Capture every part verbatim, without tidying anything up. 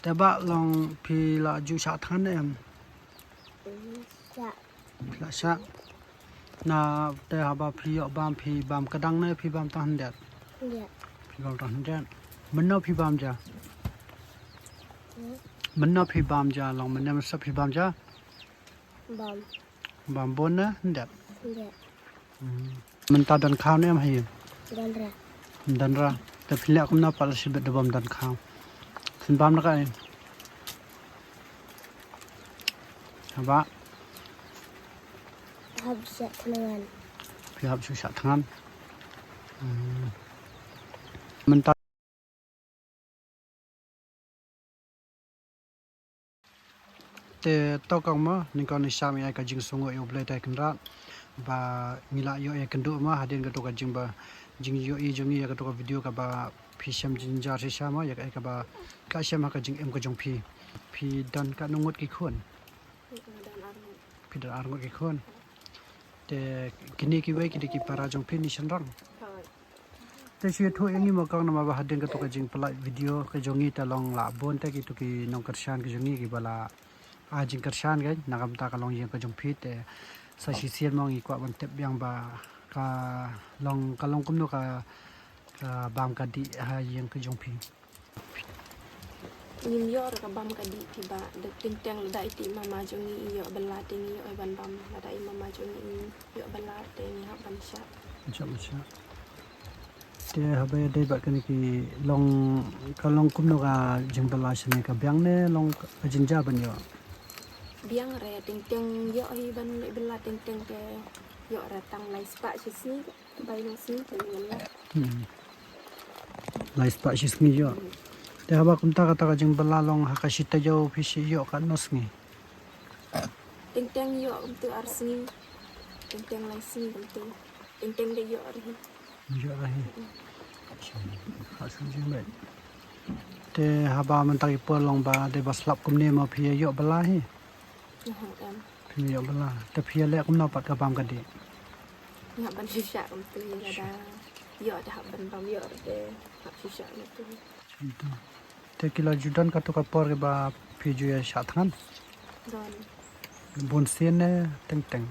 Te ba long phi la ju shah thngan ne em? Shah. Phi la shah. Na te haba phi ïoh bam phi bam ka dang ne phi bam tang hyndet? Hyndet. Phi bam tang hyndet. Mynno phi bam ja? Hmm? Mynno phi bam ja long mynne mynstep phi bam ja? Bam. Bam bun ne hyndet? Hyndet. Hmm. Mynta don khaw ne em ha ïing? Don ra. Don ra. Te phi leh kumno pat lashibit da bam don khaw? Phin bam na kaei? Haba? Hap shah thngan. Phi hap shu shah thngan. Hmm. Mynta Te to kong mo, nyngkong nyngsham ïa ka jingsngew ïa U Blei Trai Kynrad ba ngi la ïoh ïakynduh mo, hadien kato ka jingba, jingïohi jong ngi ïa kato ka video kaba phi shem jynjar shisha mo, ïa ka, ïa kaba ka shem ha ka jingim ka jong phi. Phi don katno ngut ki khun? Phi don ar ngut ki khun. Te kine kiwei ki dei ki para jong phi ne shynrang? Hooid. Te shu ïathuh ïa ngi mo kong namar ba hadien kato ka jingpynlait video ka jong ngi te long la bun te kito ki nongkyrshan ka jong ngi kiba la ai jingkyrshan ka na ka bynta ka longïing ka jong phi te sa shisien mo ngi kwah ban tip biang ba ka long, ka long kumno ka, ka bam ka dih ha ïing ka jong phi. Ngim ïoh ruh ka bam ka dih phi ba, da teng teng lada iti mama jong ngi i ïoh bylla te ngi ïoh ban bam, lada i mama jong ngi i ïoh bylla te ngi hap ban shah. Shah, shah. Te haba ïadei bad kane ki long, ka long kumno ka jingbylla shane, ka biang ne long ka jynjar ban ïoh? Biang re, teng teng ïoh hi ban leh bylla teng teng te ïoh re tang lai spah shi sngi. Bai long sngi ka long la. Hmm. Lai spah shi sngi ïoh. Te haba kumta kata ka jingbylla long ha ka shi taïew phi shu ïoh katno sngi? Teng teng ïoh kumtu ar sngi. Teng teng lai sngi kumtu. Teng teng da ïoh ar hi. Ïoh ar hi. Ha shu jingmut. Te haba mynta ki por long ba dei ba slap kumne mo phi ïoh bylla hi? Ïoh em. Phim ïoh bylla. Te phi ïaleh kumno pat ka bam ka dih? Ngi hap ban shisha kumtu lada ïoh te hap ban bam, ïoh te hap shisha kumtu. Kumtu. Te ki la ju don kato ka por kiba phi ju ïa shah thngan? Don. Bun sien ne teng teng?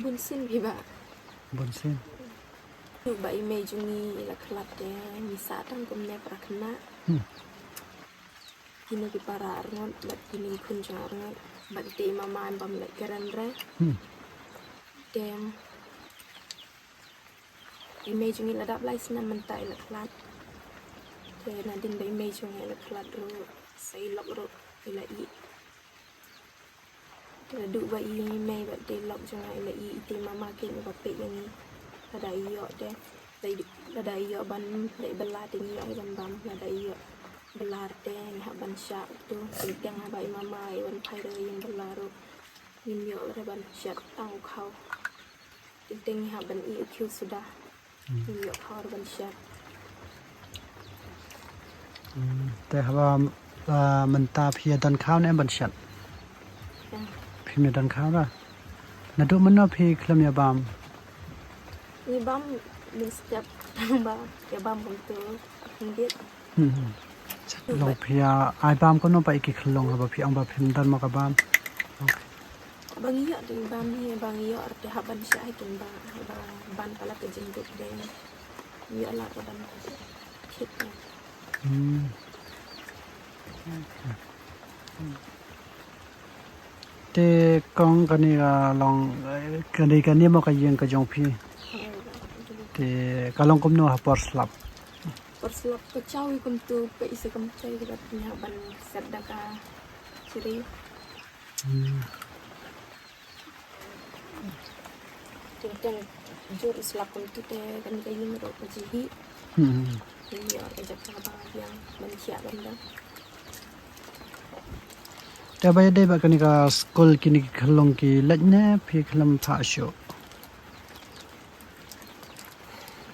Bun sien phi ba. Bun sien. Ba i mei jong ngi i la khlad te ngi sah tang kumne para khynnah. Hmm. Kine ki para arngut bad kine ki khun jong arngut bad te i mama em bam leh kren re. Hmm. Te i mei jong ngi la dap lai snem mynta i la khlad. Te nadien ba i mei jong ngi i la khlad ruh sa i lok ruh i la ih. Te naduh ba i mei bad te lok jong nga i la ih, i te mama kein iba peit ïa ngi. Lada i ïoh te, lada i ïoh ban leh bylla te ngi ïoh hi ban bam, lada i ïoh bylla te ngi hap ban shah. To teng teng haba i mama i wan phai da ka ïing bylla ruh ngim ïoh re ban shet tang u khaw. Teng teng ngi hap ban ih u khiew suda. Hmm. Ngim ïoh khaw re ban shet. Hmm, te haba, ah, mynta phi ïa don khaw ne em ban shet? Ïa. Phim ïa don khaw re. Naduh mynno phi khlem ïa bam? Ngi bam mynstep tang ba ïa bam kumtu khyndiat. Hmm, hmm. Long phi ïa ai bam kumno pat ïa ki khyllung haba phi ong ba phim don mo ka bam? Okay. Ba ngi ïoh te ngi bam hi, ba ngi ïoh te hap ban shah hi kin ba, ba ban palat ka jingduk te ngi ïoh lad ban thied. Hmm. Te kong kane ka long, eh, kane, kane mo ka ïing ka jong phi? Te ka long kumno ha por slap? Por slap ka chaw hi kumtu, peit i se kumtu, ka ba ngi hap ban set da ka chiri. Hmm. Teng teng jur i slap kumtu te kane ka ïing ruh ka jylliew. Hmm. Ïa ka jaka ba biang ban thiah ban da. Te ba ïadei bad kane ka skul kine ki khyllung ki leit ne phi khlem phah shuh?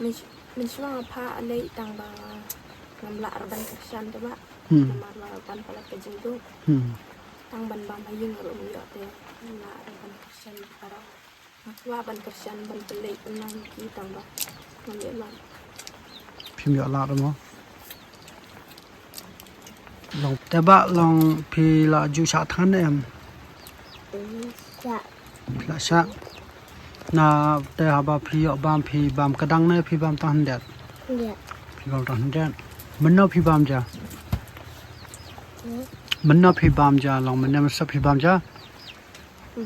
Myn-, mynshuwa nga phah lei tang ba ngam lah re ban kyrshan te ba. Hmm. Namar ba ban palat ka jingduk. Hmm. Tang ban bam ha ïing ruh ngam ïoh te ngam lah re ban kyrshan para. Nga kwah ban kyrshan ban pynleit pynnang ki tang ba ngam ïoh lah. Phim ïoh lah re mo? Long te ba long phi la ju shah thngan ne em? Shah. Phi la shah. Na te haba phi ïoh bam phi bam kdang ne phi bam tang hyndet? Hyndet. Phi bam tang hyndet. Mynno phi bam ja? Hmm? Mynno phi bam ja long mynne mynstep phi bam ja?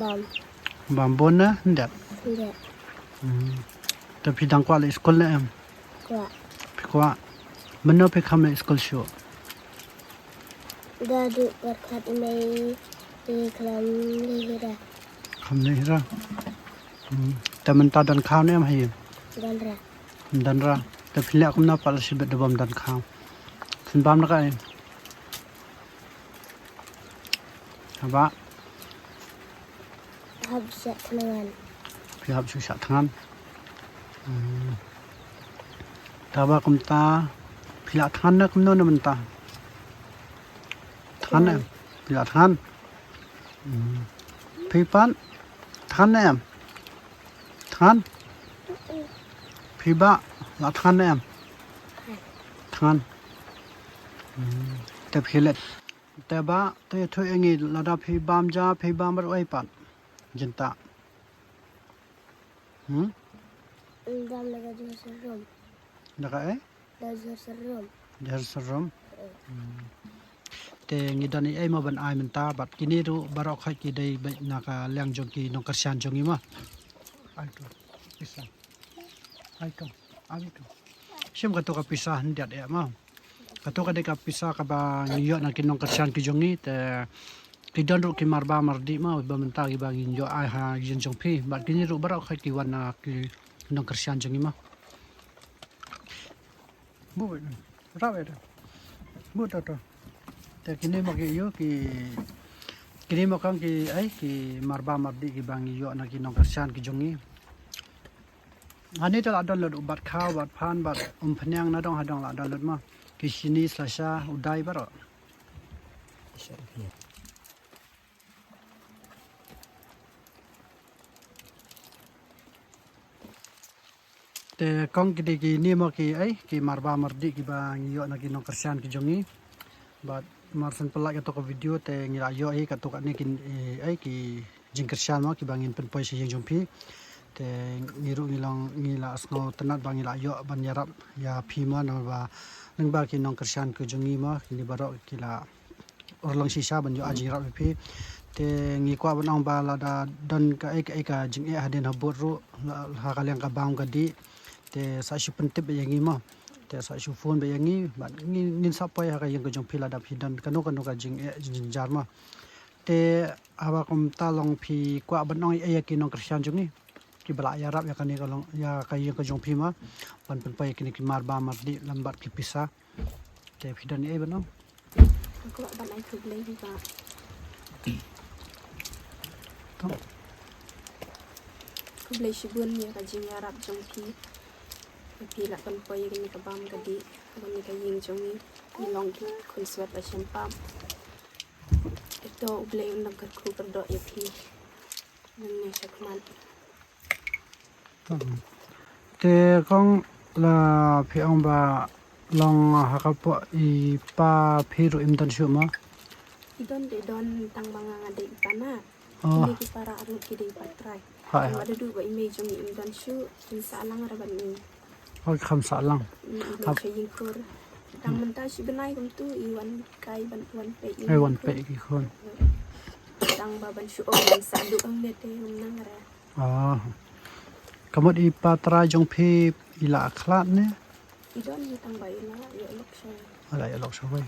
Bam. Bam bun ne hyndet? Hyndet. Hmm. Te phi dang kwah leit skul ne em? Kwah. Phi kwah. Mynno phi kham leit skul shuh? Da duh pyrkhat i mei i khlem lei hi ra. Khlem lei hi ra. Hmm. Te mynta don khaw ne em hi? Don ra. Don ra. Te phi leh kumno pat lashibit da bym don khaw? Phin bam da kaei? Haba? Hap shah thngan. Phi hap shu shah thngan. Hmm. Te haba kumta phi la thngan ne kumno ne mynta? Thngan ne? Thngan. Phi la thngan? Hmm. Phi pat? Thngan ne em? Thngan? Phi ba la thngan ne em? Thngan. Hmm. Te phi leh. Te ba, te ïathuh ïa ngi lada phi bam ja, phi bam bad uei pat? Jingtah. Hmm? Bam da ka jingsarum. Da kaei? Da jingsarum. Da jingsarum. Eh. Hmm. Te ngi don ei ei mo ban ai mynta bad kine ruh baroh khoit ki dei beit na ka liang jong ki nongkyrshan jong ngi mo. Ai to. Pisa. Ai to. Ai to. Shim kato ka pisa hyndiat eh mo. Kato ka dei ka pisa kaba ngi ïoh na ki nongkyrshan ki jong ngi te ki don ruh ki marba mardih mo ba mynta kiba ngin ïoh ai ha ïing jong phi bad kine ruh baroh khoit ki wan na ki nongkyrshan jong ngi mo. Bu, rap ïa. Bu to to. Te kine mo ki ïoh ki kine mo kang ki ai ki marba mardih kiba ngi ïoh na ki nongkyrshan ki jong ngi. Ani te la don lut u bat khaw, bat phan, bat umphniang na dong ha dong la don lut mo. Ki shini slasha u dai baroh. Te kong ki dei kine mo ki ai ki marba mardih kiba ngi ïoh na ki nongkyrshan ki jong ngi. Bad mar shen pynlait kato ka video te ngi la ïoh hi kato kane ki, eh, ai ki jingkyrshan mo kiba ngin pynpoi sha ïing jong phi. Te ngi ruh ngi long ngi la sngewtynnat ba ngi la ïoh ban ïarap ïa phi mo namar ba lyngba ki nongkyrshan ki jong ngi mo kine baroh ki la urlong shisha ban ïoh ai jingïarap ïa phi. Te ngi kwah ban ong ba lada don kaei kaei ka jingeh hadien habud ruh ha ka liang ka bam ka dih. Te sa shu pyntip beit ïa ngi mo. Te sa shu phone beit ïa ngi bad ngin sa poi ha ka ïing ka jong phi lada phi don kano kano ka jingeh jingjynjar mo. Te haba kumta long phi kwah ban ong ei ei ïa ki nongkyrshan jong ngi kiba la ïarap ïa kane ka long ïa ka ïing ka jong phi mo ban pynpoi ïa kine ki marba mardih lem bad ki pisa. Te phi don ei ei ban ong? Nga kwah ban ai khublei hi ba. To. Khublei shibun ïa ka jingïarap jong phi. Ba phi la pynpoi ïa kane ka bam ka dih ha kane ka ïing jong ngi. Ngi long ki khun swet ba shem pam. Ito U Blei un nang kyrkhu kyrdoh ïa phi. Nang ne shakhmat. Te kong la phi ong ba long ha ka pok i pa phi ruh im don shuh mo? I don te i don tang ba nga nga dei i pa na. Oh. Kine ki para ruh ki dei i pa trai. Hai. Tang ba da duh ba i mei jong i im don shuh, kin sah lang ra ban i. Oh, kham sah lang. I, i don sha ïing khur. Tang mynta shi bnai kumtu i wan kai ban wan peit. Ai wan peit ki khun. Tang ba ban shu ong ban sah duh ang ne te ngam nang ra. Ah. Ka mut i pa trai jong phi i la khlad ne? I don hi tang ba i la ïoh lok shawei. I la ïoh lok shawei.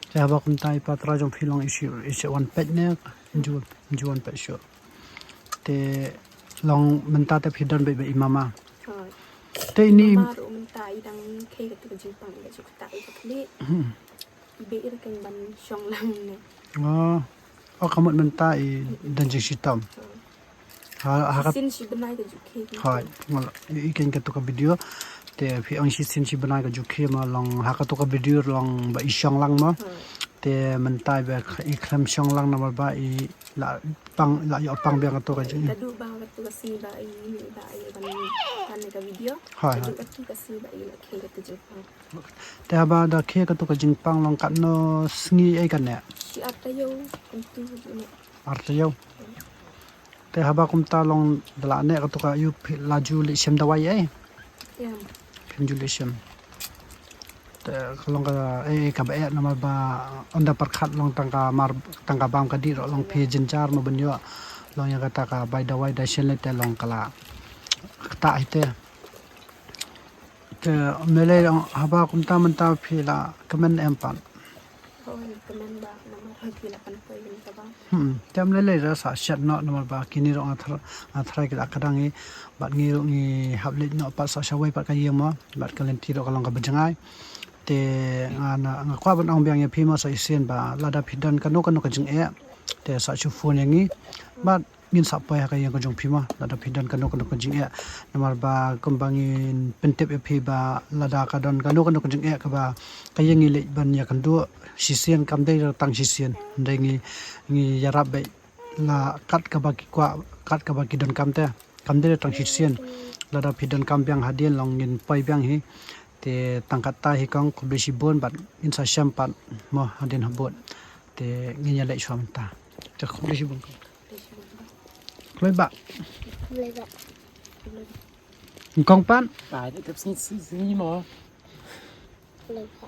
Te haba kumta i pa trai jong phi long i shu i shu wan peit ne? Ju ju wan peit shu. Te long mynta te phi don beit ba i mama. Hooid. Te ini i mama ruh mynta i dang khie katu ka jingpang i la ju ktah i ka khlieh. Hmm. Beh i rkeng ban shong lang ne. Oh. Oh, ka mut mynta i don jingshitom. Ha ha ka. Shisien shi bnai ka ju khie. Hooid, nga la i keiñ katu ka video. Te phi ong shisien shi bnai ka ju khie ma long ha katu ka video long ba i shong lang ma. Hooid. Te mynta ba i khlem shong lang namar ba i la pang, la ïoh pang biang katu ka jing. Ka duh ba katu ka sngi ba i ba i ban kan ka video. Hoi, Ka hoi. duh katu ka sngi ba i la khie katu jingpang. Te haba da khie katu ka jingpang long katno sngi ei kane? Ki ar taïew kumtu ne. Ar taïew. Te haba kumta long da la ne katu ka ïu phi la ju leit shem dawai ei. Ya. Phim ju leit shem. Te ka long ka eh kaba eh namar ba ynda pyrkhat long tang ka mar tang ka bam ka dih ruh long phi jynjar mo ban ïoh. Long ïa kata ka bai dawai da shen leit te long ka la kata hi te. Te me lei haba kumta mynta phi la kmen em pat. Hoi, kmen ba namar ha ki la pynpoi ïa ka ba. Hmm, te me lei ra sa shet noh namar ba kini ruh nga thra, nga thrai ki la ka dang i bad ngi ruh ngi hap leit noh pat sa shawei pat ka ïing mo bad ka lynti ruh ka long kaba jngai. Te nga na, nga kwah ban ong biang ïa phi mo sa shisien ba lada phi don kano kano ka jingeh te sa shu phone ïa ngi. Bad ngin sa poi ha ka ïing ka jong phi mo lada phi don kano kano ka jingeh. Namar ba kumba ngin pyntip ïa phi ba lada ka don kano kano ka jingeh kaba ka ïing ngi leit ban ïakynduh shisien kam dei tang shisien. Hynrei ngi, ngi ïarap beit la kat kaba ki kwah, kat kaba ki donkam te. Kam dei tang shisien. Lada phi donkam biang hadien long ngin poi biang hi. Te tang katta hi kong khublei shibun bad ngin sa shem pat mo hadien habud. Te ngin ïaleit shuwa mynta. Te khublei shibun kong. Khublei ba. Khublei ba. Kong pat. Ba, dah tak sini sini mo. Khublei ba.